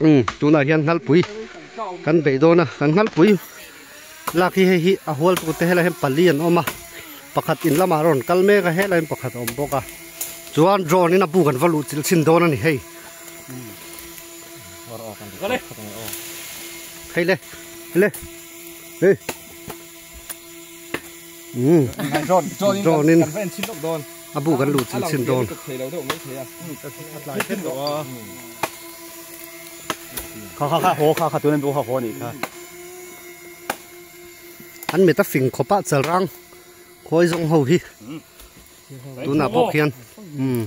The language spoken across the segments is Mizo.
Um tunah hian nghalpui kan beih dawn a kan nghalpui lak hi hei hi a hual tu te helai hian pali an awm a pakhat in lamah a rawn kal mek a helai hian pakhat a awm bawk a chuan drone in a buk an va luh chilh chhin dawn a ni hei hei le hei le hei um drone in a buk an luh chilh chhin dawn. Kha kha kha haw kha kha tuna kha haw nih kha. An mit a fing khawp a chalrang khawi zawng ho hi tunah pawh khian umm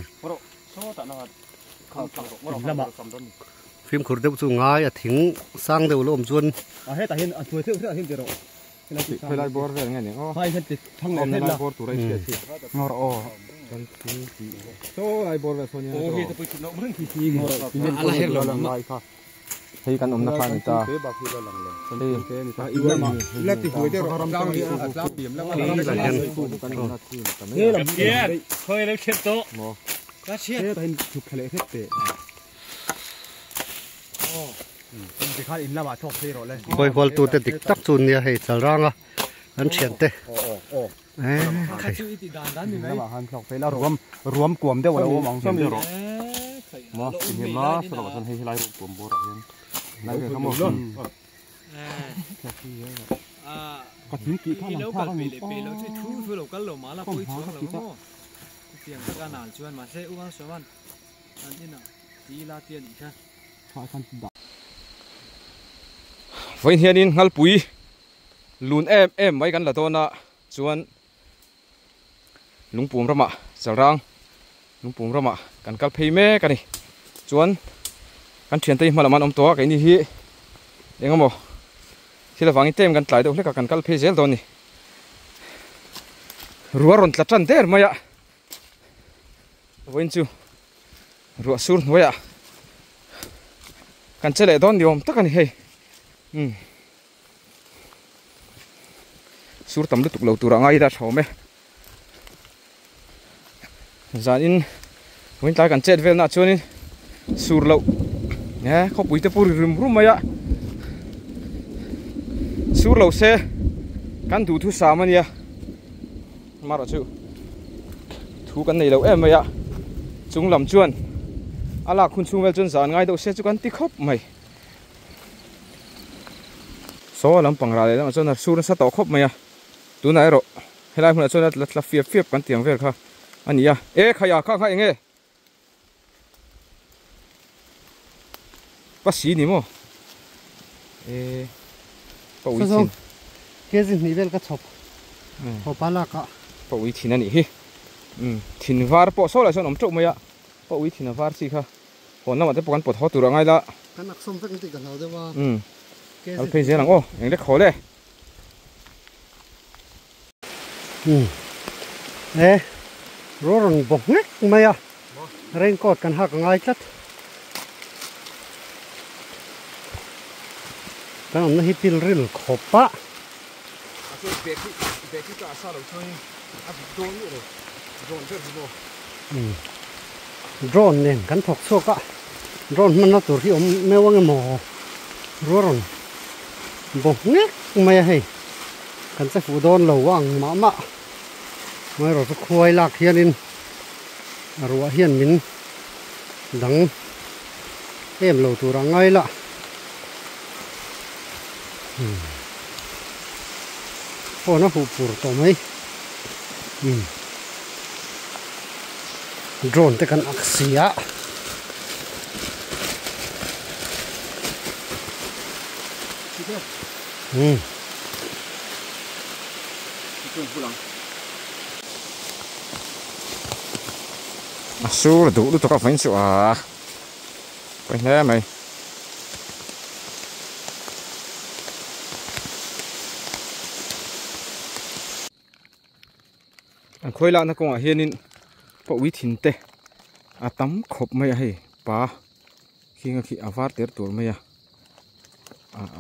fimkhur deuh chu ngai a thing sang deuh lo awm chuan a hetah hian a hnuai theuh theuh ah hian ti rawh Helai bawr vel nge ni aw. Hai hian ti thang leh hlet la. Bawr tur a i hriat hi. Ngawr aw. Kan thing ti. Saw lai bawr vel sawn hian. Aw hei te pawh i thut loh reng khi. A la her lo mah. Hei kan awmna kha a ni ta. Khawi hualtu te dik tak chu nia hei chalrang a an thian te Ruam kuam deuh a lo awm ang Vawiin hianin Nghalpui lun em em mai kan la dawn a chuan Lungpum ramah Chalrang Lungpum ramah kan kal phei mek a ni. Chuan kan thiante hi hma lam an awm tawh a keini hi eng emaw thil avangin tlem kan tlai deuh hlek a kan kal phei zel dawn a ni. Ruah rawn tla tan der mai a. Vawiin chu ruah sur hnuaiah kan che leh dawn ni awm tak a ni hei umm sur tam lutuk lo turah ngai ila tha awm e zanin vawiin tlai kan chet velna ah chuanin sur loh e khawpui te pawh ri rum rum mai a sur lo se kan duhthusam a nia. Amaherawh chu thu kan nei lo em mai a, chung lam chuan a lak hun chhung vel chuan zan ngai deuh se chu kan ti khawp mai. Saw lampang rah leh lamah chuan a sur nasa tawh khawp mai a, tunah erawh helai hmunah chuan a tla tla fiap fiap kan tiang vel kha a ni a. E khaia kha kha eng nge? Pasi ni maw? E pa ui thin. Kg hnih vel ka chhawp chhawp a lak ah. Pa ui thin a nih hi. Umm thin var pawh saw lah chuan awm teuh mai a. Pa ui thin a var chi kha hawn lamah te pawh kan pawt haw tur a ngai la. Kan ak sawm vek ang tih ka hlau deuh a. Umm kal phei zel ang aw eng lek haw le. Umm e ruah rawn bawk ngek mai a raincoat kan hak a ngai tlat kan awmna hi pil ril khawp a. Drone nen kan thawk chhuak a drone hmanna tur hi awm meuh ang emaw ruah rawn bawk ngek mai a hei. Kan che fuh dawn lo ang mah mah amaherawh chu khuai lak hianin a ruah hian min dang em lo tur a ngai la umm phone a huh pur tawh mai umm drone te kan ak si a. Umm. A sur duh lutuk a vain chu a pawi hle mai. An khawi lakna kawngah hianin pa ui thin te a tam khawp mai a hei pa khinga khi a var ter tur mai a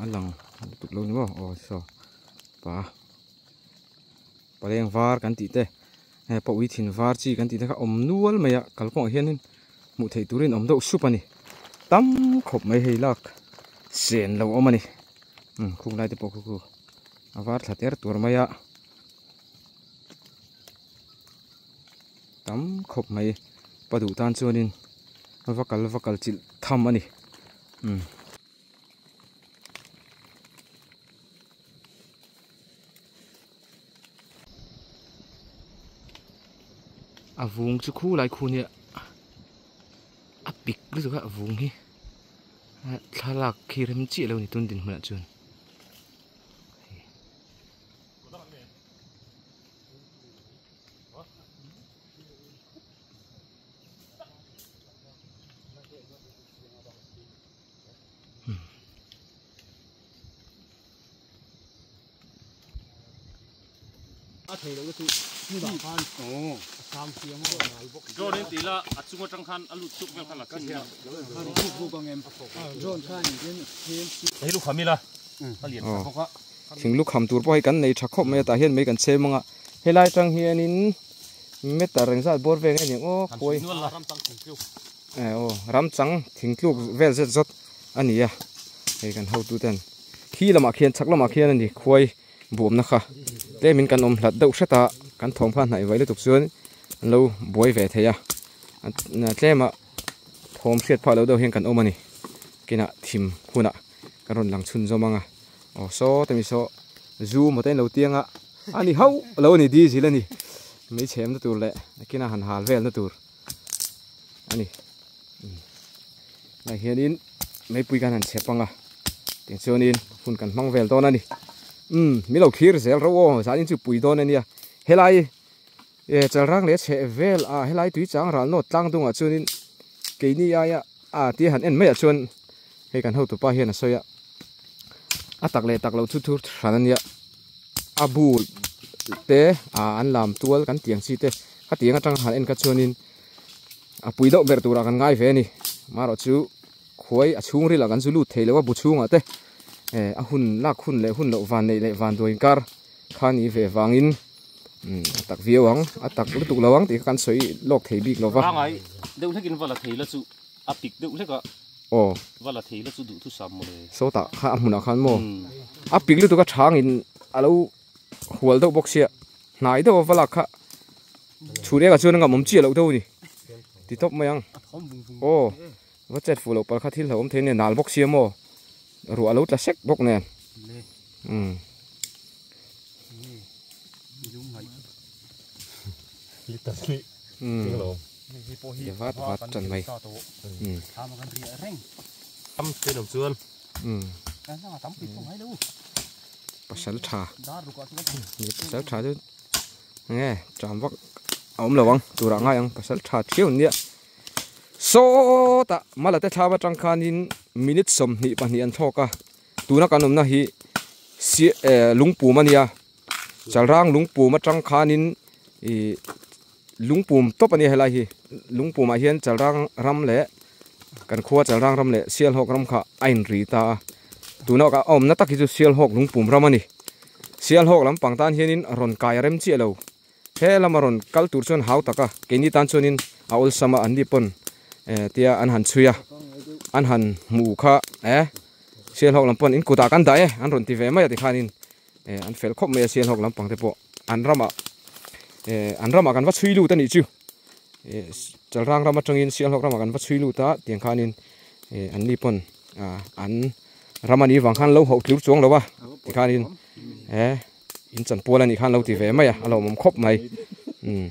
a lang lutuk lo ni maw aw saw pa paleng var kan tih te hei pa ui thin var chi kan tih te kha awm nual mai a kalkawngah hianin hmuh theih turin awm deuh sup a ni. Tam khawp mai hei lak sen lo awm a ni umm khung lai te pawh khu khu a var thla ter tur mai a tam khawp mai pa duh tan chuanin va kal va kal chilh tham a ni umm. A vung chu khu lai khu nia a pik lutuk a a vung hi thlalak khi rem chiah lo a ni tun dinhmunah chuan. A thei lo chu hmunah khan a sam siam a Drone in ti la a chung atang khan a lut chuk vel khan a chim la. Drone khan in Hei lu kham ila a lian tha bawk a. Thing lu kham tur pawh hei kan nei tha khawp mai a tah hian mai kan chhem ang a helai atang hianin meter engzat bawr vel nge ni ang aw khuai aw ramchang thingtluk vel zet zawt a ni a hei kan hotu ten khi lamah khian chhak lamah khian a ni khuai buamna kha tlemin kan awm hlat deuh hret a kan thawm kha hnaih vaih lutuk chuan an lo buai ve thei a tlema thawm hriat phah loh deuh hian kan awm a ni kinah thim hunah kan rawn lang chhun zawm ang a aw saw te mi saw zu maw te an lo tiang a a ni hauh lo a ni diesel a ni meichhem na tur leh kinah han hal vel na tur a ni Lai hianin meipui kan han chep ang a tiang chuanin hun kan hmang vel dawn a ni umm min lo thlir zel reuh aw zanin chu pui dawn a nia helai eh chalrang leh chheh vel ah helai tui chang ral nawt tlang dungah chuanin keini aia a tia han en maiah chuan hei kan hotupa hian a sawi a a tak leh tak lo chu thu hran a nia a bul te ah an lam tual kan tiang chi te khatiang atang han en kha chuanin. A pui deuh ber turah kan ngai ve a ni. Marawh chu khuai a chhungril ah kan zu lut thei lo a bu chhungah te eh a hun lak hun leh hun loh van neih leh van duai inkar kha ni ve vangin umm a tak viau ang a tak lutuk lo ang tih kha kan sawi lawk thei bik lo va. Pangai deuh hlekin va la thei la chu a pik deuh hlek a aw va la thei la chu duhthusam mawle. Sawtah kha a hmunah khan maw a pik lutuk a chhangin a lo hual deuh bawk sia hnai deuh a va lak kha chhun engah chuan a ngam awm chiah loh deuh a ni ti tawp mai ang aw va chet fuh loh pal kha thil hlauhawm thei a nia nal bawk sia maw ruah a lo tla sek bawk nen umm vat vat tan mai umm pasal tha ni pasal tha chu nge tram vak a awm lo ang turah ngai ang pasal tha thiau nia sawtah mala te thlam atang khanin minute 22 an thlawk a tuna kan awmna hi eh lungpum a nia chalrang lungpum atang khanin ih lungpum tawp a nia helai hi lungpumah hian chalrang ram leh kan khua chalrang ram leh sialhawk ram kha a inri ta a tuna a awmna tak hi chu sialhawk lungpum ram a ni sialhawk lampang tan hianin rawn kai a rem chiah lo he lama rawn kal tur chuan hau tak a keini tan chuanin a awlsam a anni pawn eh tia an han chhui a an han hmu kha eh sialhawk lam pawn in kutah kan dah e an rawn ti ve mai a tikhanin eh an fel khawp mai a sialhawk lampang te pawh an ramah eh an ramah kan va chhui lut a nih chu eh chalrang ram atangin sialhawk ramah kan va chhui lut a tiang khanin eh an ni pawn ah an ram a nih vang khan lo hauh tlur chuang lo a tikhanin eh in chanpual a nih khan lo ti ve mai a a lawmawm khawp mai umm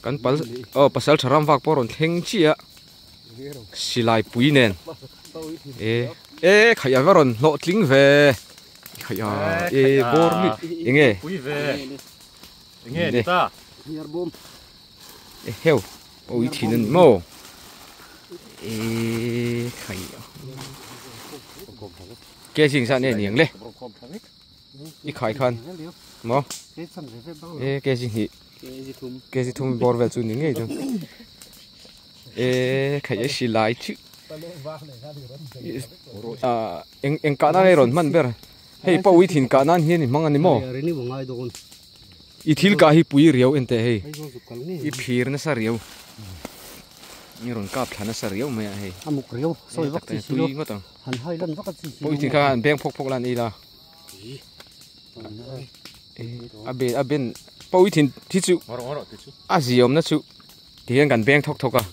kan pal aw pasal tha ram vak pawh a rawn thleng chiah a silai pui nen e e khaih a va rawn hlawh tling ve khaih a e bawr mi enge pui ve enge ni ta e heu ui thin ani maw e khaih ke zing zan e niang le i khai khan maw e ke zi hnih ke zi thum bawr vel chu ni ngei chu e khaih e silai chu ah eng eng kah nan a rawn hman ber hei pawh ui thin kah nan hian i hmang a ni maw i thil kah hi pui riau en teh hei i phir nasa riau. Ni rawn kap thla nasa riau mai a hei. A muk riau sawi vak chi si lo. Tui ngawt ang. Han hai lan vak a chi si lo. Pawh i kha an beng phawk phawk lan ei la. A ben a ben pawh i thin thi chu a ziawm na chu ti hian kan beng thawk thawk a.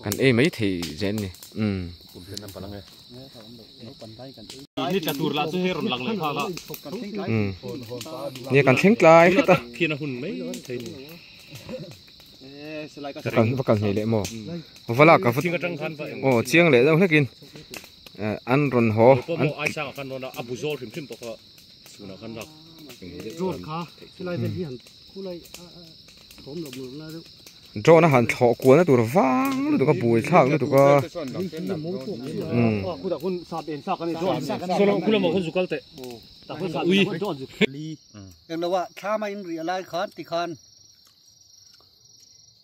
Kan ei mai thei zel ni. Um. Ni tla tur lah chu hei rawn lang leh nghal a. Um. Nia kan thleng tlai hret a. Khian a hun mai thei ni. Kan va kal hneh leh maw? Va lak a va aw chiang leh deuh hlekin an rawn haw an drone a han thlawh kualna tur vang lutuk a buai thlak lutuk a umm.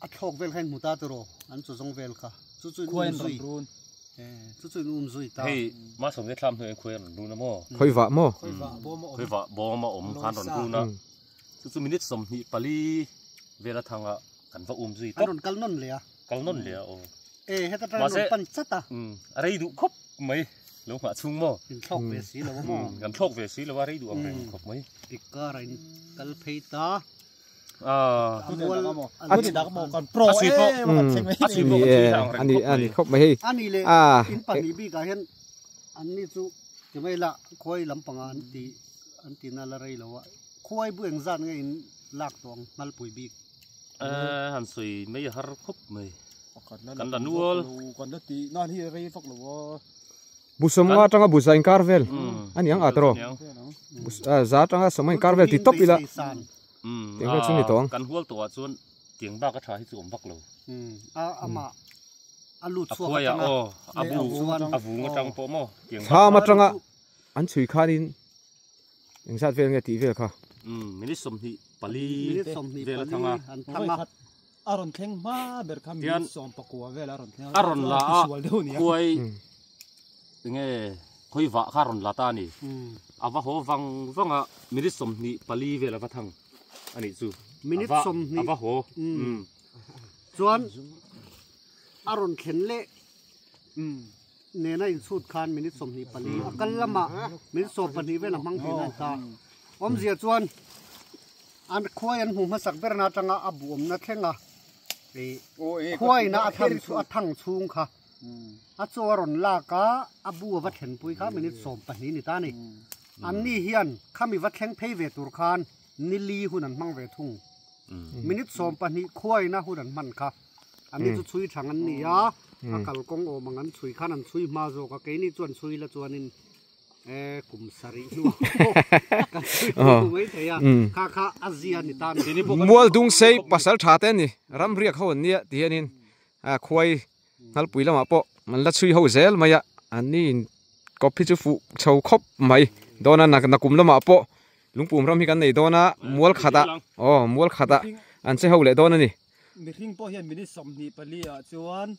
A thlawk vel kha in hmu ta tiraw an chaw zawng vel kha chu chu in um zui chu chu in um zui ta. Hei Masawm te thlam hnuai khuai a rawn run a maw? Khawi vah maw? Khawi vah bawm a awm khan rawn run a chu chu minute 24 vel a thang a kan va um zui tawp. An rawn kal nawn leh a. Kal nawn leh a aw. E heta tang an rawn pan chat a. A rei duh khawp mai lo nghah chhung maw? In thlawk ve si lo a maw? Kan thlawk ve si lo a rei duh ang reng khawp mai. Pikkar a in kal phei ta. Ani khawp mai hei ani leh in pahnih bik ah hian an ni chu timai la khuai lampang ah an ti an ti na la rei lo a khuai bu engzat nge in lak tawh ang hmalpui bik han sawi mai a har khawp mai kan la nual kan la tih nan hi rei vak lo a Bu sawmnga atanga bu za inkar vel a ni ang a tawh za atanga sawmnga inkar vel ti tawp ila tiang vel chu ni tawh ang. Kan hual tawh ah chuan tiang bak a tha hi chu awm vak lo. A lut chhuak atanga aw a bu a vung atang pawh maw tiang bak. Thlam atanga an chhui khanin engzat vel nge tih vel kha. Minute 24 vel a thang a. A rawn thleng hma ber kha minute 19 vel a rawn thleng a rawn la a khuai enge khawi vah kha a rawn la ta a ni a va haw vang vang a minute 24 vel a va thang a nih chu minute 20 a va haw chuan a rawn thlen leh nena inchhut khan minute 24 a kal lamah minute 12 vel a hmang tih na a ni ta awmzia chuan An khuai an hmu hmasak berna atanga a buawmna thleng a, khuaina a thang a thang chhung kha a chaw a rawn lak a, a bu a va thlenpui kha minute 12 ni ta a ni. Anni hian khami va thleng phei ve tur khan nili hun an hmang ve thung. Minute 12 khuaina hun an hman kha. Anni chu chhui thang an ni a, a kalkawng awm ang an chhui khan an chhui hma zawk a, keini chuan chhui la chuanin e kum sarih hnu kan chhui thei mai thei a kha kha a zia ni ta ni mual dung sei pasal tha te ani ram riak ho an nia ti hianin a khuai nghalpui lamah pawh an la chhui ho zel mai a an ni in kawp hi chu fuh chho khawp mai dawn a nakum lamah pawh lungpum ram hi kan nei dawn a mual khatah aw mual khatah an che ho leh dawn a ni mihring pawh hian minute 24 ah chuan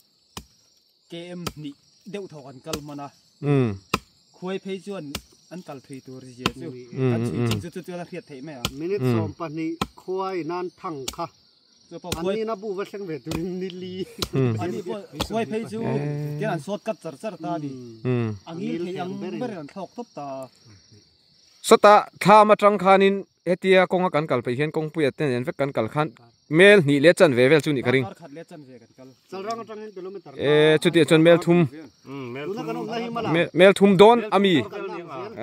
KM hnih deuh thaw kan kal hman a. Khuai phei chuan an kal thui tur zia chu kan chhui chin chu chu chuan a hriat theih mai ang. Minute 12 khuai nan thang kha an nina bu va thleng ve turin ni li. Ani pawh khuai phei chu tian an sawt kat char char ta a ni. A ngil thei ang berin an thlawk tawp ta. Sawtah thlam atang khanin hetia kawnga kan kal peih hian kawngpuia te nen vek kan kal khan mel hnih leh chanve vel chu nih ka ring. E chutiang chuan mel thum mel thum dawn ami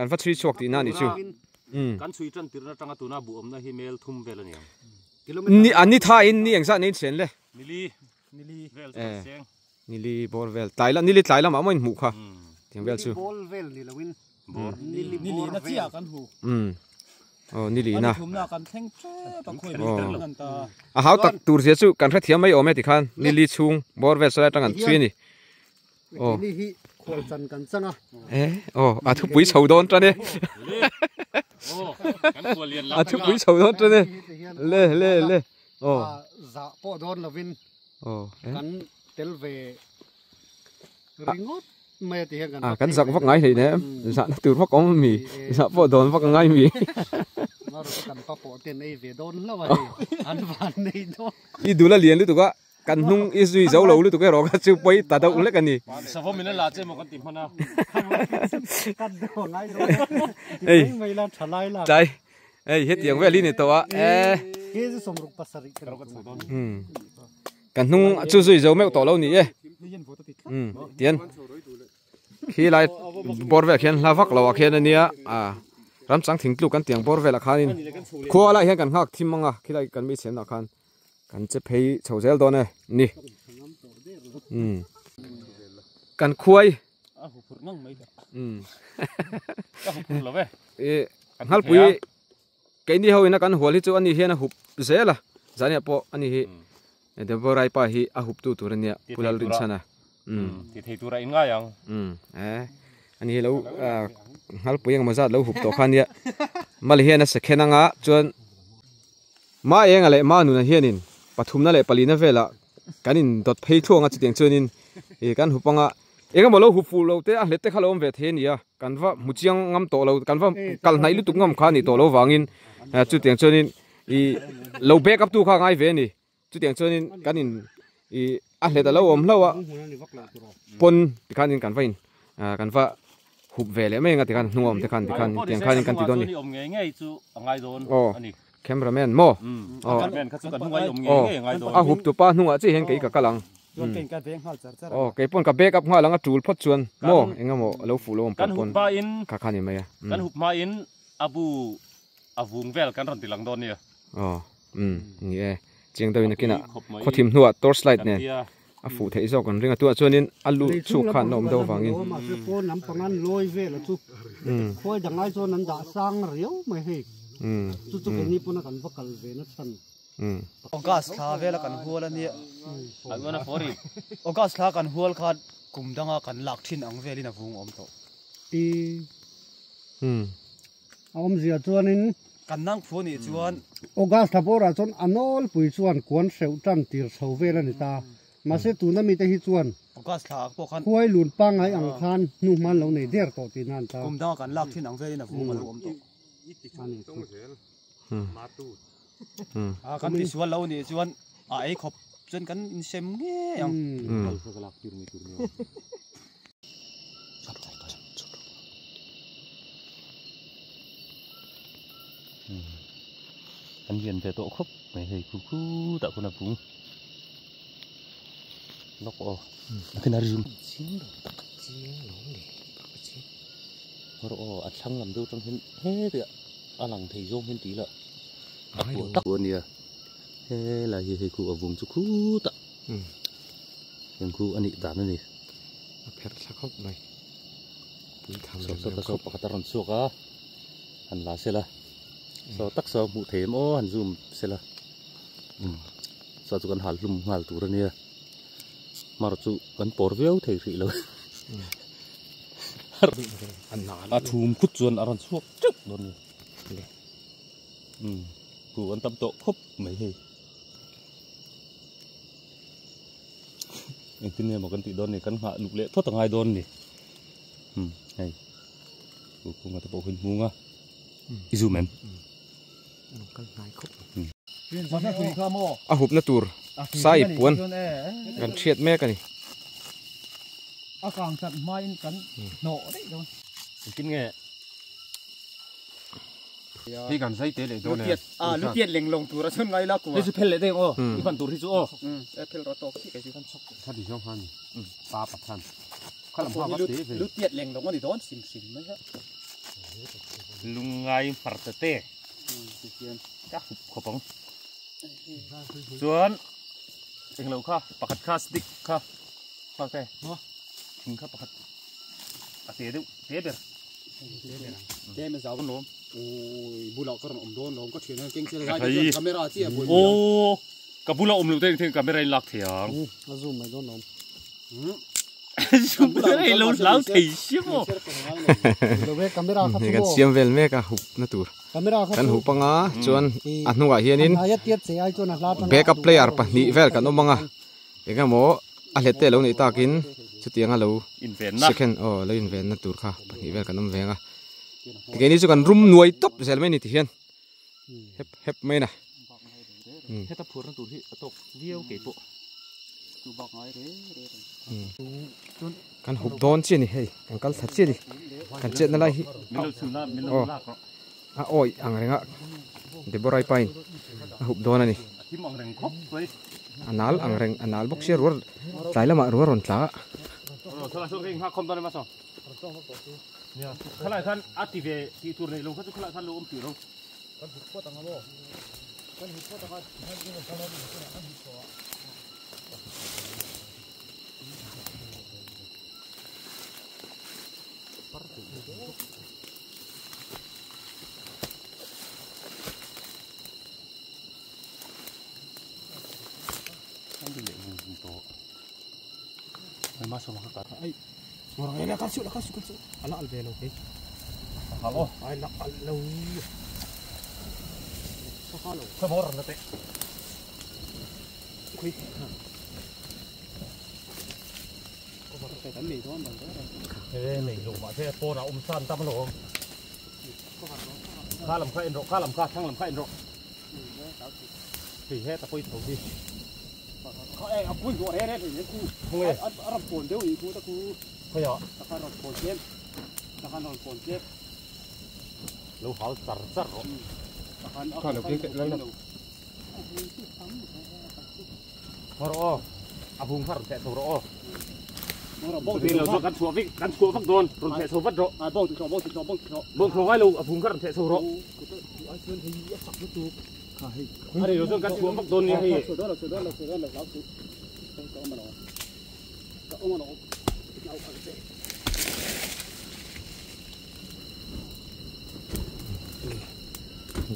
an va chhui chhuak tihna a nih chu. Kan chhui tan tirna atanga tuna buh awmna hi mel thum vel a ni ang. Ni an ni tha in ni engzah nei in chen le. Nili vel chu kan seng. Nili bawr vel tlai lam nili tlai lamah maw in hmuh kha tiang vel chu. Nili ball vel ni lo in nili na chiah kan hu. Aw nili na. Ani thumna kan thleng tep a khawi mai kan ngan ta. A hau tak tur zia chu kan hrethiam mai awm e tikhan nili chhung bawr vel sawi atang an chhui a ni. Aw. Ni hi khual chan kan chang a. E aw a thupui chho dawn tan e. A thupui chho dawn tan e. Le le le. Aw. Zah pawh dawn lovin kan tel ve ringawt mai a ti hian kan a kan zak vak ngai hlei nem zahna tur vak awm ami zah pawh dawn vak a ngai mi kan pa pawh ten ei ve dawn hlauh a hei an van nei dawn i dul a lian lutuk a. Kan hnung i zui zo lo lutuk erawh kha chu pawi ta deuh hlek a ni. Savawm in a la che maw kan ti hman a. Kan deuh ngai dawn a. Ti mai mai la tha lai la. Tlai hei hetiang vel hi ni tawh a e. Ke chu 67 ka ni. Um kan hnung chu zui zo meuh tawh lo ni e. Um tian khi lai bawr velah khian hla vak loh ah khian ania a ramchang thingtluk kan tiang bawr velah khanin khua lai hian kan nghak thim ang a khilai kan mi chhenah khan kan che phei chho zel dawn e ni um kan khuai um e nghalpui keini ho ina kan hual hi chu ani hian a hup zel a zaniah pawh ani hi Deborah pa hi a hup tu tur ania Pulal Rinchhana um ti thei tura in ngai ang um e ani hi lo nghalpui engemaw zat lo hup tawh kha ania mali hian a sekhen anga chuan ma enga leh ma nuna hianin pathumna leh palina velah kan in dawt phei thluang a chutiang chuanin ih kan hup anga engemaw lo hup fuh lo te a hlet te kha lo awm ve thei ania kan va hmu chiang ngam tawh lo kan va kal hnaih lutuk ngam kha anih tawh lo vangin chutiang chuanin ih lo back up tu kha a ngai ve a ni. Chutiang chuanin kan in ih a hlet a lo awm hlauh a pawn tikhanin kan va in kan va hup ve leh mai ang a tikhan hnung a awm te khan tikhan tiang khanin kan ti dawn a ni. Aw cameraman maw aw aw a hup tupa hnungah chiah hian kei ka kal ang aw kei pawn ka back up nghal ang a tul phawt chuan maw eng emaw a lo fuh lo awm pawh pawn kha kha ni mai a. Kan hup hmain a bu a vung vel kan rawn ti lang dawn nia. Aw umm ni e chiang deuhin a kinah khawthim hnuah torch light nen a fuh theih zawk an ring a tunah chuanin a lu chhuk khan a awm deuh avangin. Mahse pawn lam panga an lawi vel a chu khawi dang ai chuan an dah sang riau mai hei chu chu keini pawna kan va kal ve na chhan. August thla vela kan hual a nia. August thla kan hual khan kum danga kan lak thin ang velin a vung awm tawh. Ti a awmzia chuanin Kan nang phu anih chuan. August thla bawrah chuan a nawlpui chuan kuan hreuh tan tir chho vel a ni ta. Mahse tuna mite hi chuan August thla ah pawh khan. Khuai lun pangngai ang khan hnu hman lo nei der tawh tihna an ta. Kum danga kan lak thin ang velin a vung a lo awm tawh. A kan tisual lo anih chuan a ei khawp chuan kan insem ngei ang. An lian ve tawh khawp mai hei khu khu tah khawn a bung lawk aw a khin a rim chiang lo tak chiang lo ni hawr aw a thlang lam deuh atang hian hetiah a lang thei zawng hian tih lah a puah tak ania helai hi hei khu a vung chu khutah heng khu a nih dan a ni. A pherh thla khawp mai. Pui tham reng reng khawp. Saw pakhat a rawn chhuak a, han la sela. Saw tak saw hmuh thei em aw han zoom sela. Saw chu kan hal hlum nghal tur a nia. Hmar chu kan pawr viau thei hrih lo. A thum khut chuan a rawn chhuak teuh dawn a ni. Khu an tam tawh khawp mai hei. Engtin nge maw kan tih dawn ni kan nghah luk leh phawt a ngai dawn ni um hei ku kunga te pawh hun hmung a i zoom em a hupna tur sai puan kan hriat mek a ni a kang chat hmain kan hnawh daih dawn engtin nge Hei kan zai te leh dawn e. A lu tiat leng lawng tur a chhun ngai la ku. Hei chu phel leh deng aw. I hman tur hi chu aw. E phel rawh tawk chi kei chu. Kha ti zawng khan pa pathan. Kha lam ha va te ve. Lu tiat leng lawng ani dawn sim sim mai ha. Lungngai hmarcha te. Ka hup khawp ang. Chuan englo kha pakhat kha stick kha. Kha te. Thing kha pakhat. A te deuh te ber. Te me zau lawm. Oi bulah ka rawn awm dawn lawm ka thian hian keng chian lai te chuan camera chi a buai pui ang. Aw ka bula awm loh te engtheng camera in lak thei ang. A zoom mai dawn lawm. Zoom mai lo hlau thei sia maw. Camera kha chu kan siam vel mek a hup na tur. Kan hup anga chuan a hnungah hianin backup player pahnih vel kan awm anga. Engemaw a hlet te lo neih takin chutianga lo second aw lo invenna tur kha pahnih vel kan awm veng a keini chu kan rum nuai tawp zel mai a ni ti hian hep hep mai na heta phurna tur hi a tawk viau kei pawh. Kan hup dawn chi ani hei kan kal thla chi ani kan chetna lai hi aw a awi ang renga Deborah pain a hup dawn ani a nal ang reng a nal bawk sia ruar tlai lamah ruar rawn tla a.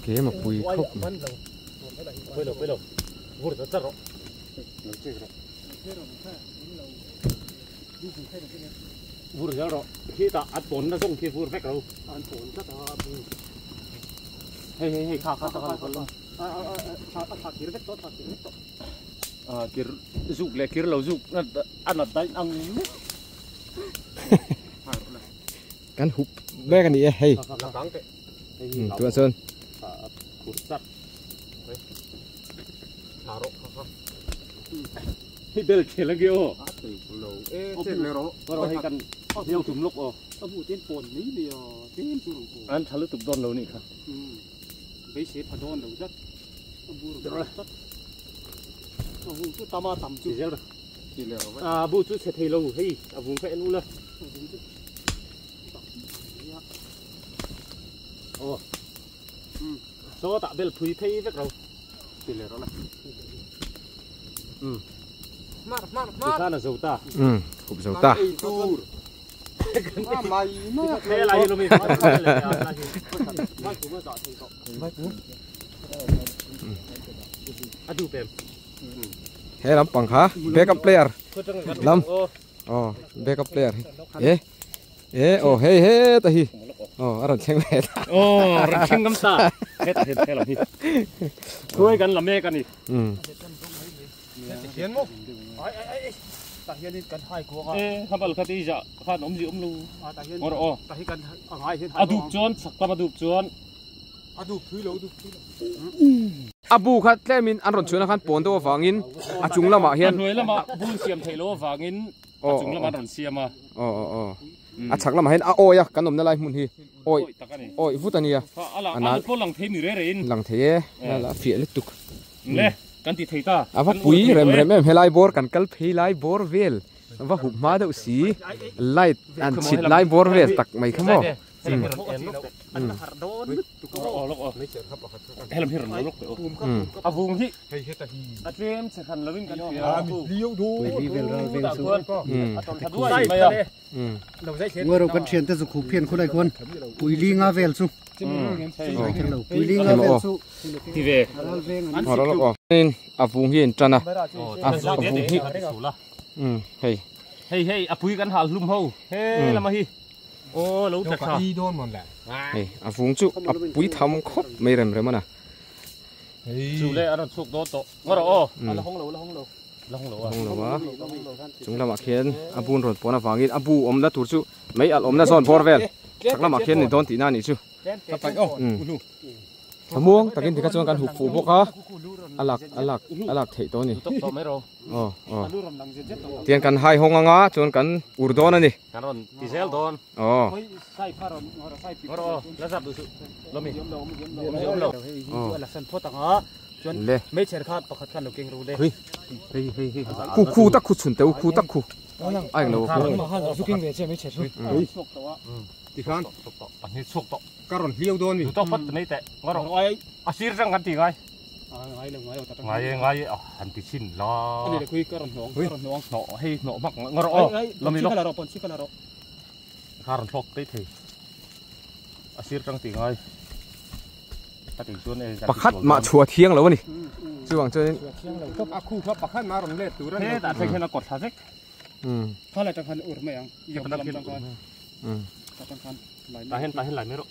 Game a pui khawp mai. Kan hup mek ani e hei. Tuan chuan. Hup zo ta. He lam pang kha backup player lam oh backup player e e oh hey he ta hi oh aron thleng le ta oh ron thleng ngam ta he ta he lam hi khuai kan lam mek ani hian mo ai ai ai ta hian kan hai ko ka e khabal khati ja khan om ji om lu a ta hian or o ta hi kan angai hian adup chuan saktam adup chuan adup thui lo adup thui lo abu kha tlemin an ron chuna khan pawn do awangin a chung lamah hian hnuai lamah bul siam thei lo awangin a chung lamah an ron siam a o o o a chhak lamah hian a awi a kan awmna lai hmun hi awi awi vut ania a pawh lang thei mi re rein lang thei e la fiah lutuk le kan ti thei ta ava pui rem rem em helai bor kan kal phei lai bor vel va hup hma deuh si light an chhit lai bor vel tak mai kha maw Ngoro kan thian te chu khu phian khulai khuan pui li nga vel chu pui li nga vel chu ti ve in avung hi in tana avung hi hei hei hei apui kan hal hlum ho he lama hi o lo ta kha hei avung chu apui tham khop mai rem rem ana chu le aron chuk do to ngoro o ala hong lo la hong lo la hong lo a chung lamah khian a bun rawn pawn awangin a bu awmna tur chu mai al awmna zawn bawr vel chak lamah khian ni dawn tihna anih chu Thlamuang takin tikha chuan kan hup fuh bawk a, a lak a lak a lak theih tawh a ni. Aw aw tian kan hai hawng anga chuan kan ur dawn a ni. Kan rawn ti zel dawn. Aw. Le. Khu khu tak khu chhun teh u khu tak khu. A englo khu. Tikhan ka rawn hliau dawn mi. Tawk phawt mai teh. Nga rawh. A sir tang kan ti ngai. Ngai lo ngai lo ta tang. Ngai e ngai e a han ti chhin la. Ani le khui ka rawn hnawng ka rawn hnawng. Hnawh hei hnawh hmak nga rawh aw. Lami lo. Rawh pon chika la rawh. Kha rawn thlawk tei thei. A sir tang ti ngai. A ti chuan e pakhat mah chhuah thiang lo ani. Chuang chuan a khu kha pakhat mah rawn let tur ani. He ta thleng hian a kawt thla vek. Kha lai tang khan ur mai ang. Yom lam tang khan. Ta tang khan lai. Ta hen ta hen lai mai rawh.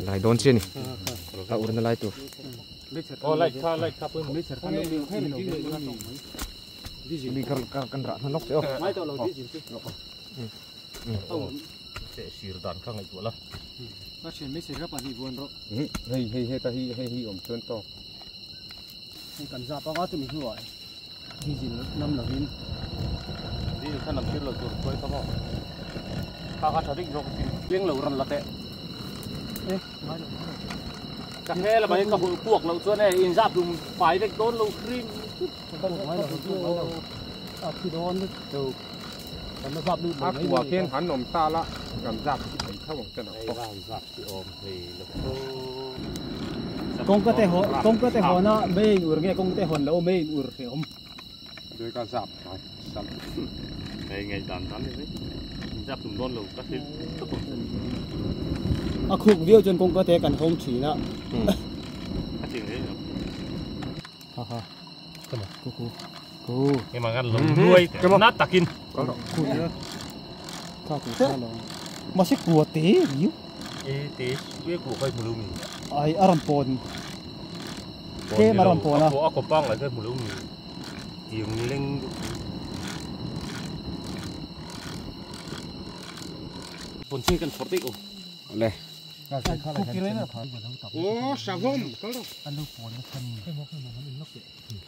Lai dawn chi ani. A ur na lai tur. Oh lai kha lai kha pui. Mi kar kar kan rah hna lawk che aw. Ngai tawh lo diesel chu. Che sir dan kha ngai tuah la. Ka thian mai sir ka pahnih buan rawh. Hei hei heta hi hei hi awm chuan tawk. Hei kan zap anga chumi hnuah diesel nam lovin. Diesel kha nam tir lo tur khawi kha maw. Kha kha tha dik zawk sin. Piang lo ran la teh. Eh ngai lo. Ka he la mai ka hul puak lo chuan e in zap dum fai vek dawn lo hrim. Ngai lo ngai lo. A thi dawn lo. Kan la zap lut lo A mai. kua khian han awm ta la kan zap chi thei tho ang chen ang pawh. Zap chi awm hlei lo. Kawngka te ho kawngka te hawna mei in ur nge kawngka te hawn lo mei in ur hreh awm. Dui ka zap thai sam. Hei ngai dan dan ni mai. Zap tum dawn lo ka thil. A khuk viau chuan kawngka te kan hawng thin a. A ching reng lo. Ha ha. Kama ku ku. Ku. Em ang kan lo nuai na takin. Ku ya. Kha ku kha lo. Ma se ku te riu. E te we ku khoi mulu mi. Ai aram pon. Te maram pon a. A ko pang lai khoi mulu mi. Tiang leng. Pon ching kan phor dik o. Le. Oh savom kal rawh.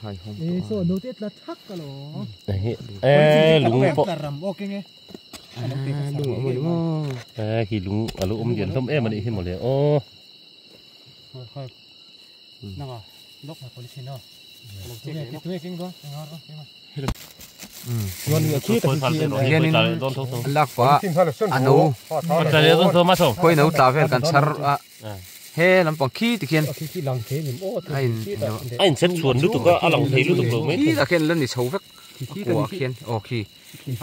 Hai hom. E so no te tla thak ka lo. E lung po. Ram okay nge. Lung awm ani maw. E khi lung alo awm lian hlawm em ani hi mawle aw. Khoi. Nanga lok na police no. Tu nge king do. Hianin lak pa a no khawi no tla vel kan chhar a he lampang khi tikhian a in a in sen chhuan lutuk a a lang thei lutuk lo mai khi ah khian la ni chho vek a kua khian aw khi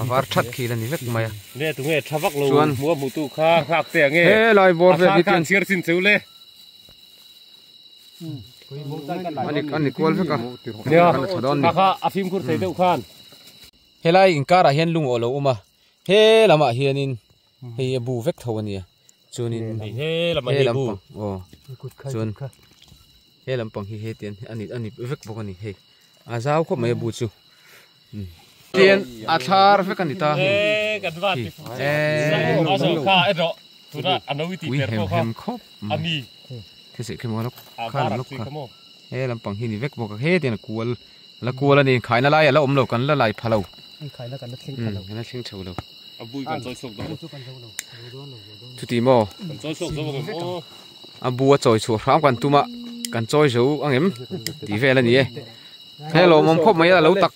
a var that khi la ni vek mai a ne tu nge tha vak lo chuan hmuh a hmuh tu kha nghak te ang e he lai bawr vel hi khan chhiar chin cheu le ani ani kual vek a nia kan la tha dawn ni kha kha a fimkhur thei deuh khan helai inkarah hian lung aw lo awm a he lamah hianin hei a bu vek tho a nia chuanin he lamah he hi bu lampang aw chuan he lampang hi hetian ani ani vek bawk a ni hei a zau khawp mai a bu chu tian a thlar vek a ni ta hei e kan va ti e a zo kha e ro tuna a no i ti ui per hem pawh kha hem khawp mai ami thil khi maw lawk a kha var lam lawk tui kha kha maw he lampang hi ni vek bawk a hetian a kual la kual a ni khaina lai a la awm lo kan la lai pha lo Khaina kan la thleng pha lo. Kan la thleng tho lo. A bui kan chawi chhuak dawn. Chuti maw? Kan chawi chhuak zo ang em aw. A bu a chawi chhuah hram kan tum a, kan chawi zo ang em tih vel a ni e. He lawmawm khawp mai a, a lo tak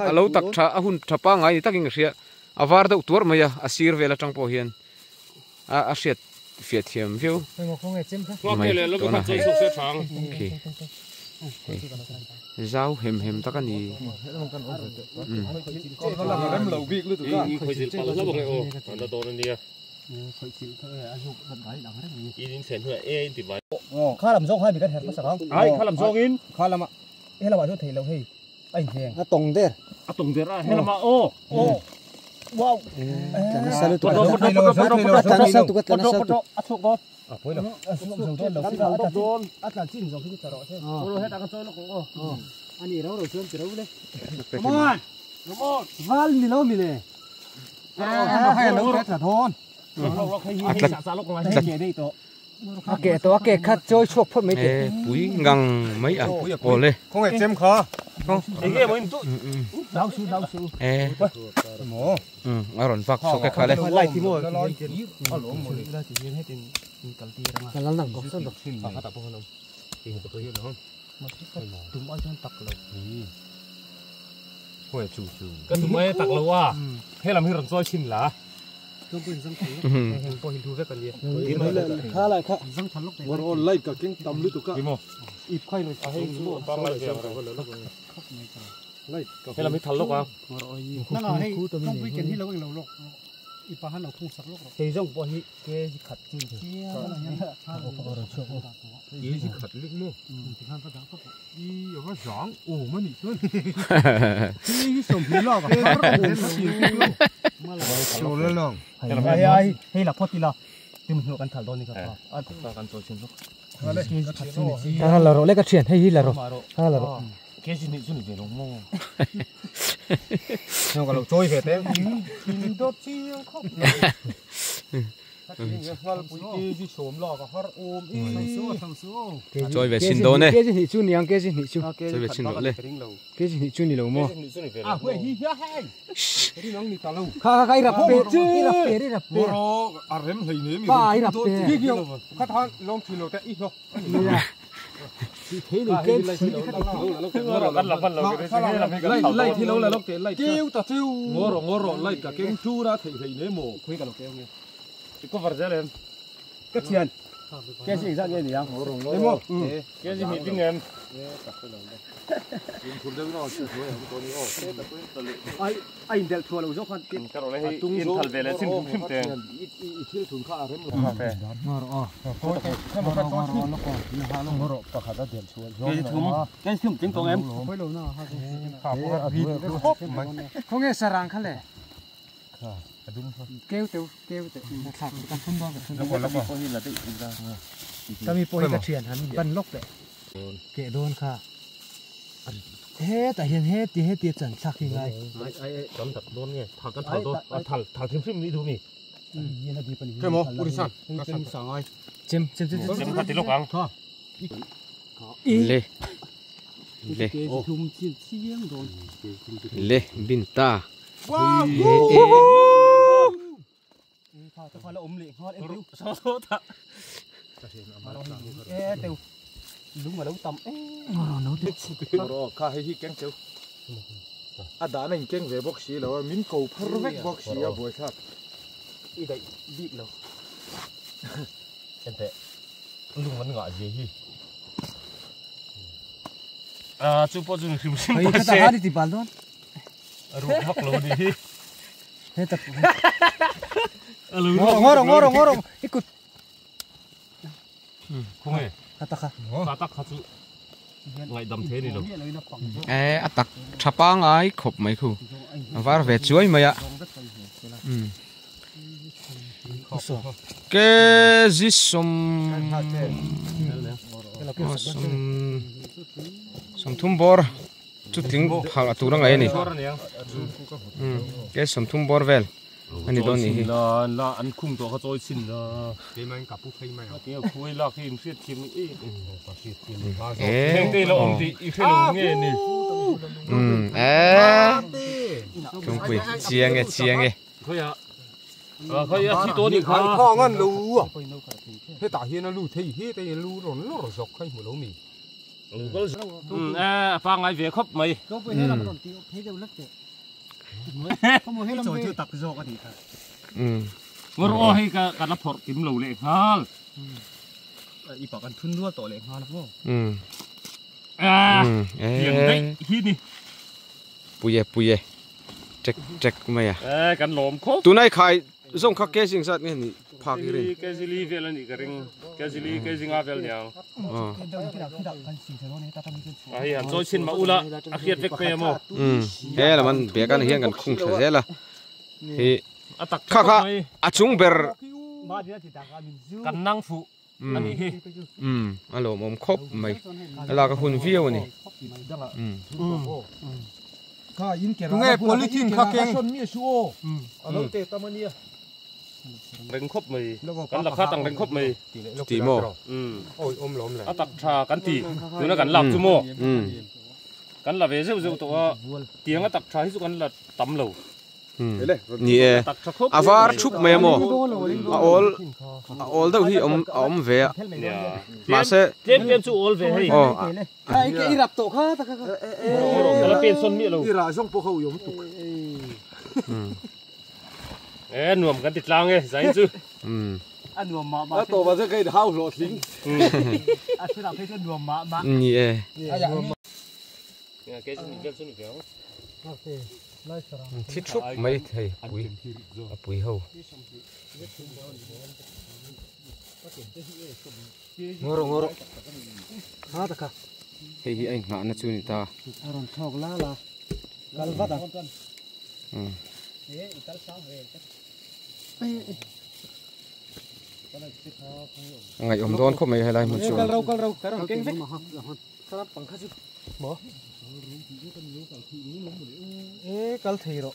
a lo tak tha a hun tha pangngai ni takin ka hria. A var deuh tuar mai a, a sir vel atang pawh hian a a hriat fiah thiam viau mai tawna hei khi hei zau hem hem tak a ni. A tawng der. A tawng der a helama aw. Aw. Wow. A chhuak dawn. A pawilo. A chhuak zo dawn lo. A dawn. A tlan chin zawng khi chu ta rawh se. Aw hetah kan chawi lawk ang aw. Ani ro ro chuan ti ro le. Come on. Come on. Val ni lo mi le. Hei lo te tla dawn. A tla. A ke to a ke khat chawi chhuak phawt mai teh. E pui ngang mai a awle. Khawngaih chem kha. Enge maw in tu. Dau su dau su. E. Maw. A rawn vak chhuak e kha le. Light hi maw. Ka lal nang bawk sawn bawk. Tum ai chuan tak lo. Ka tum ai tak lo a. He lam hi rawn chawi chhin la. He lam hi thal lawk ang. Hei zawng pawh hi kg khat chu ni. Kg khat lek maw? I ava zang awm a nih chuan. Kg sawmhnih lak a har awm thin lo. Hei hei la phawt ila tim hnuah kan thal dawn ni ka kha. Kg khat chu ni chi. Kha la rawh le ka thian hei hi la rawh. Kha la rawh. Kg hnih chu ni ve lo maw? Heng ka lo chawi ve teh. In dawt chiang khawp mai. Kg sawm lak a har awm i. Chawi ve chin dawn e. Kg hnih chu niang kg hnih chu. Chawi ve chin rawh le. Kg hnih chu ni lo maw? A huai hi hia hei. Rinang ni ta lo. Kha kha kha i rap pe i rap pe i rap pe. A rem hlei ne mi. Pa i rap pe. Kha than lawng thin lo te i hlo. Ka thian kg engzat nge ni ang? Kg hnih ding em? Ai a indelh thuah lo zawk khan Ka rawh le hei in thal ve leh chin hrim hrim te. Kg thum tling tawng em? Khawnge sarang kha le? Keu teu keu teu Kami pawh hi ka thian han ban lawk teh. Keh dawn kha. Hetah hian heti heti a chan thlak hi ngai. Kan dak dawn nge thal kan thal dawn a thal thal hrim hrim ni duh mi. Chem chem chem Chem kha ti lawk ang. Le. Le. Le bin ta. Kha hei hi keng cheu. A dan a in keng ve bawk si lo a min ko phar vek bawk si a buai thlak. I daih bik lo. Ente lung an ngah zia hi. A chu pawh chu hrim hrim Hei pawh kha se. ta han i ti bal dawn. A ruak vak lo ni hi. Heta A lo ngawr ngawr ngawr i kut Khawnge kha ta kha. Kha tak kha chu ngaihdam thei ni lo. E a tak tha pangai khawp mai khu. A var ve chuai mai a. Kg sawm sawm thum bawr chu tling phal a tur a ngaih a ni. Kg sawm thum bawr vel ani dawn ni hi. La an khum tawh kha chawi chhin la. Keimah ka pu phei mai ang. Tinge khuai lak hi in hriat thiam em em. E Heng te lo awm tih i hre lo nge ni. E Chungpui chiang e chiang e. Khoia khoia thi to ni kha. Kha ngan lo a. Hetah hian a lu thei hi te lu rawn lawr zawk kha i hmu lo mi. A pangai ve khawp mai. Ngawr aw hei ka kan la phawrh kim lo leh nghal. I pa kan thun rual tawh leh nghal maw. A tiang daih hi ni. Puie puie. Tek tek mai a. E kan lawm khawp. Tunai khai zawng kha kg zat nge ni phak i rin. Kg li vel ani ka ring. Kg li kg nga vel niang. A hei han chawi chin mah ula a hriat vek pe maw. He laman bag an hian kan khung tha zel a. Hi A tak kha kha mai. a chung ber Kan nang fuh ani hi. A lawm awm khawp mai. A lak a hun viau ani. Tunge polythene kha keng. Reng khop mai kan la kha tang reng khop mai ti mo oi om lom le a tak tha kan ti tuna kan lak chu mo kan la ve zeu zeu to a tiang a tak tha hi chu kan la tam lo ni e avar thup mai mo a ol a ol deuh hi om a om ve a ma se tlem tlem chu ol ve hei oh ai ke i rap to kha ta kha la pen son mi lo i ra jong po khau yom tuk e nuam kan ti tlang e zai chu a nuam ma ma a to ba se kai hau lo thling a thila phei chu nuam ma ma ni e ke chu ni vel chu ni vel thi thup mai thei pui a pui ho ngoro ngoro ha ta kha hei hi ai nga na chu ni ta aron thok la la kal vat a ngai om don khop mai helai mun chu kal rau karon keng vek kharap pangkha chu mo e kal thei ro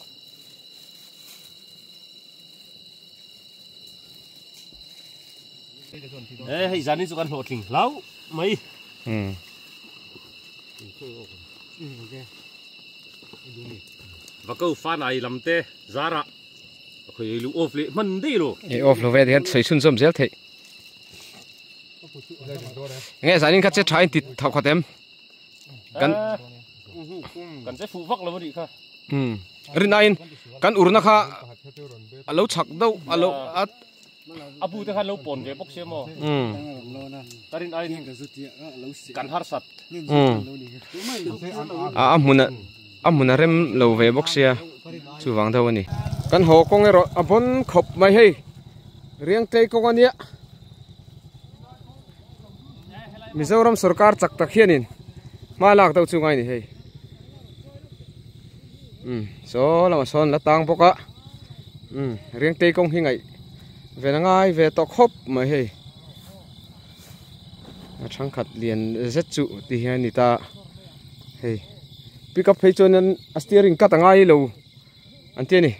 e hei zani chu kan hlo thling hlau mai va ko fan ai lam te zara khoi lu off le man dei lo e off lo ve de sei sun som zel thei nge zanin kha che thain ti thau khatem kan kan che fu vak lo ri kha rinain kan urna kha alo chak do alo at apu te khan lo pon ve bok se mo karin ai kan har sat a amuna amuna rem lo ve bok sia chu wang tho ani kan ho kong ero abon khop mai hei riang tei kong ania Mizoram sarkar chak tak hianin ma lak do chu ngai ni hei so lama son la tang boka riang tei kong hi ngai ve na ngai ve to khop mai hei a thang khat lian zet chu ti hian ni ta hei pick up phei chuan a steering cut angai lo an ti ani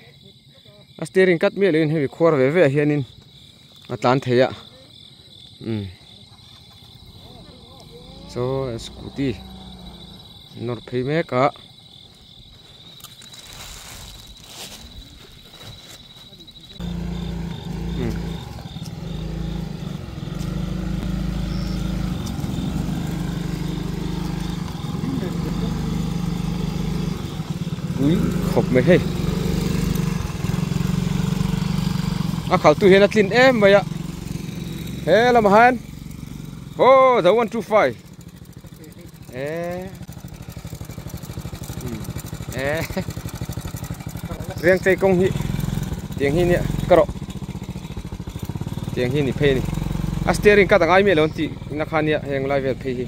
a steering cut mi lein hemi khuar ve ve hianin a tlan theia so scooty nor phei mek a ui khop mai hei a khal tu hian a tlin em mai a he lam han oh the 125 e riang tei kong hi tiang hi nia karo tiang hi ni phei ni a steering ka tangai me lon ti na khania heng lai vel phei hi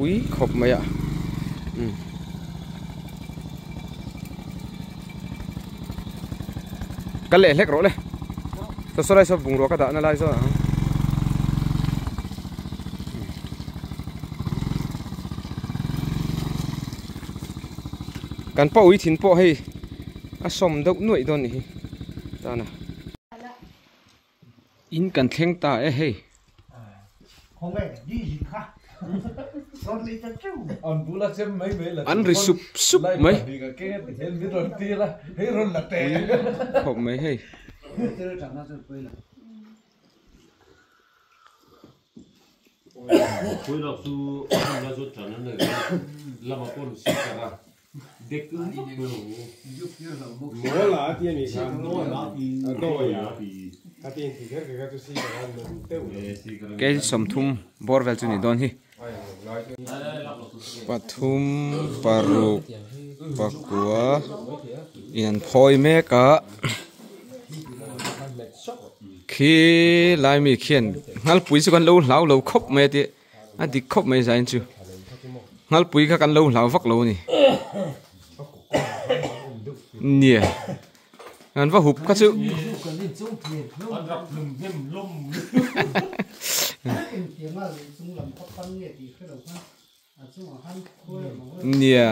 ui khop mai a cái lệ hết rồi đấy tôi sau đây sau vùng ruột các bạn lại rồi cần bao ý thìn bao hay à xom đâu nuôi đòn này ta nè in cần khen ta ấy hay ăn rồi sụp sụp mấy khop mấy hay cái sầm thum bor vel chu ni don hi pathum paruk pakua in phoi mek a khi lai mi khian ngal pui chu kan lo hlau lo khop mai ti a dik khop mai zain chu ngal pui kha kan lo hlau vak lo ni nia an va hup kha chu nia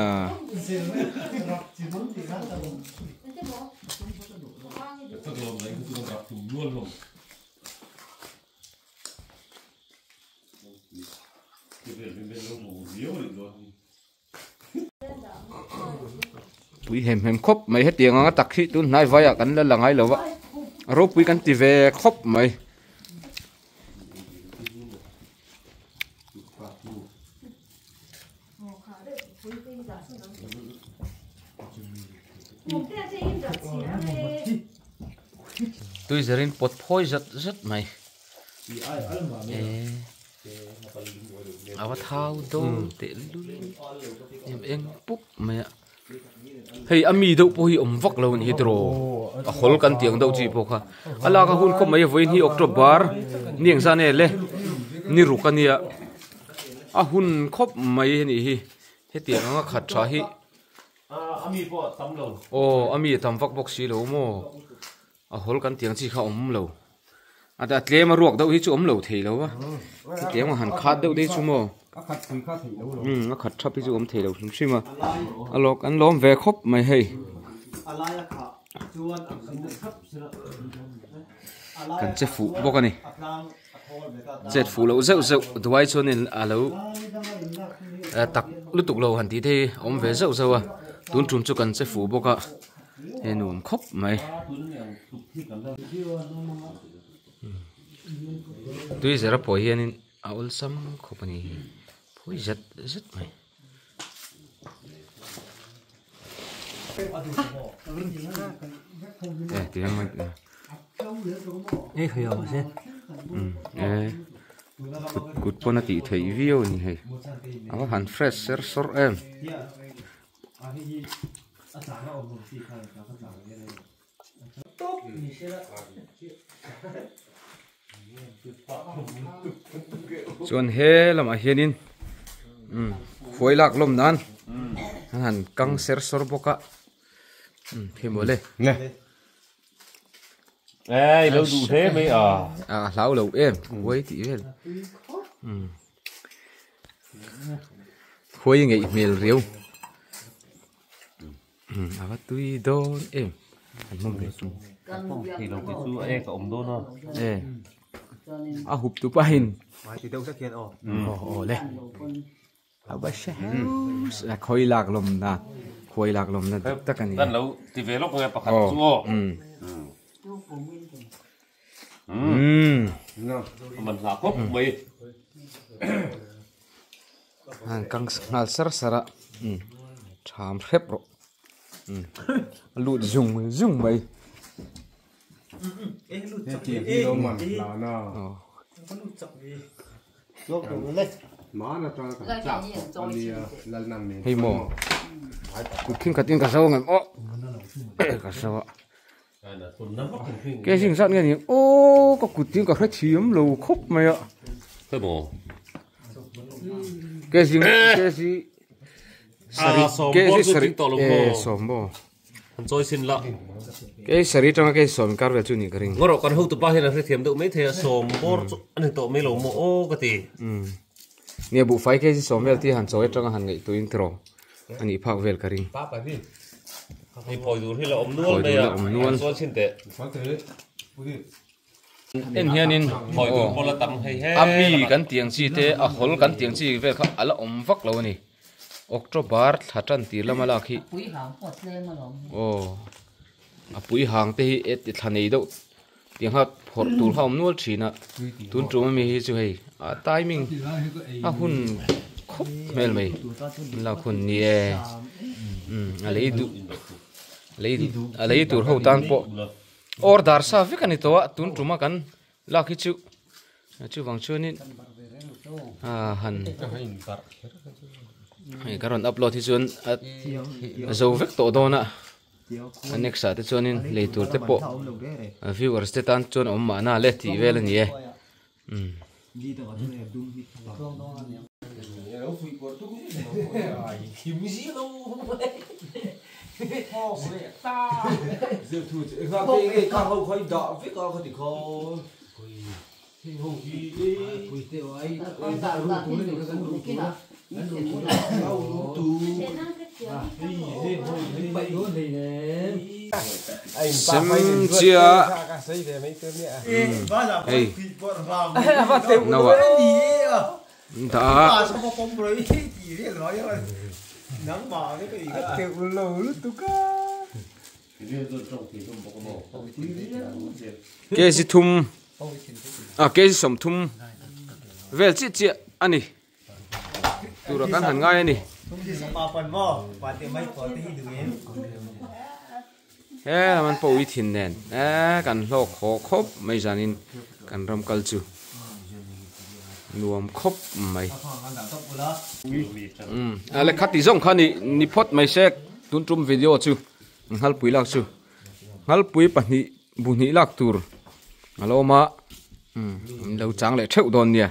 Pui hem hem khawp mai hetiang anga tak hi tun hnai vai ah kan la la ngai lo va ropui kan ti ve khawp mai. Tui zerin pawt phawi zat zat mai ava thau dawn teh lul em eng pup mai a hei a mi deuh pawh hi awm vak lo a ni hi tiraw a hawl kan tih ang deuh chi pawh kha a lak a hun khawp mai a vawiin hi October ni engzah nge le ni ruk a nia a hun khawp mai a nih hi hetiang anga khat tha hi aw a mi a tam vak bawk si lo maw. A hawl kan tiang chi kha awm lo. A ta tlem a ruak deuh hi chu awm lo thei lo a. Hetiang a han khat deuh dei chu maw. A khat pui kha theih lo lo. Um a khat thap hi chu awm thei lo hrim hrim a. A lawk an lawm ve khawp mai hei. Kan che fuh bawk a ni. Chet fuh loh zeuh zeuh duai chuanin a lo tak lutuk lo han tih te hi awm ve zeuh zeuh a. Tun tum chu kan che fuh bawk a. He nuam khawp mai. Tui zera pawh hianin a awlsam khawp a ni hi. Phawi zet zet mai. E tiang mai. Ei khawi awm se. E kut kut pawn a tih theih viau a ni hei. A va han fresh ser sawr em. Chuan he lamah hianin umm khuai lak lawm nan an han kang ser sawr bawk a umm hei mawle. Ei lo duh hle mai a. A hlau lo em khuai tih vel umm. Khuai ngeih hmel riau a va tui dawn em an hmang ve chu thei lo te chu a ek a awm dawn a e a hup tu pahin ti deuh hlek hian aw aw aw le a va hre a khawi lak lawm na khuai lak lawm na dik tak a ni kan lo ti ve lawk nge pakhat chu aw Man hla khawp mai. An kang nghal sar sar a tham hrep rawh a lut zung zung mai. Hei maw kut khing khat in ka zo ngem aw ka zo a. Ke zing zat nge ni aw ka kut tin ka hre thiam lo khawp mai a ke zing ke zi sari ke zi sari e sawm maw an chawi sin la ke sari tanga ke sawm kar vel chu ni ka ring ngawrh kan hotu pa hian a hre thiam deuh mai thei a sawm bawr chu a ni tawh mai lo maw aw ka ti nia buhfai ke zi sawm vel ti han chawi atanga han ngaihtuah in tiraw a nih phak vel ka ring. Hei phawi tur hi la awm nual mai a, an chuan chhin teh. En hianin phawi tur pawh la tam hei he. A mi kan tiang chi te a hawl kan tiang chi vel kha a la awm vak lo a ni. October thla tan tir lama lak hi. Aw a pui hang te hi e thla nei deuh tiang kha phawrh tur kha a awm nual thin a tun tum ami hi chu hei a timing a hun khawp hmel mai lak hun ni e umm a lei duh lei a lei tur ho tan pawh order sa vek a ni tawh a tun tuma kan lak hi chu chuvang chuanin a han hei ka rawn upload hi chuan a zo vek tawh dawn a. A next ah te chuanin lei tur te pawh viewers te tan chuan awm mahna le tih vel a ni e umm. Sem chia hei no ah dah a. Kg thum ah kg sawmthum vel chiah chiah a ni. Tura kan han ngai a ni. He lam an pawi thin nen e kan hlawk haw khawp mai zanin kan ram kal chu nuam khawp mai. A le khati zawng kha ni ni phawt mai se tun tum video chu nghalpui lak chu nghalpui pahnih bu hnih lak tur a lo awm a. Umm lo chang leh theuh dawn nia.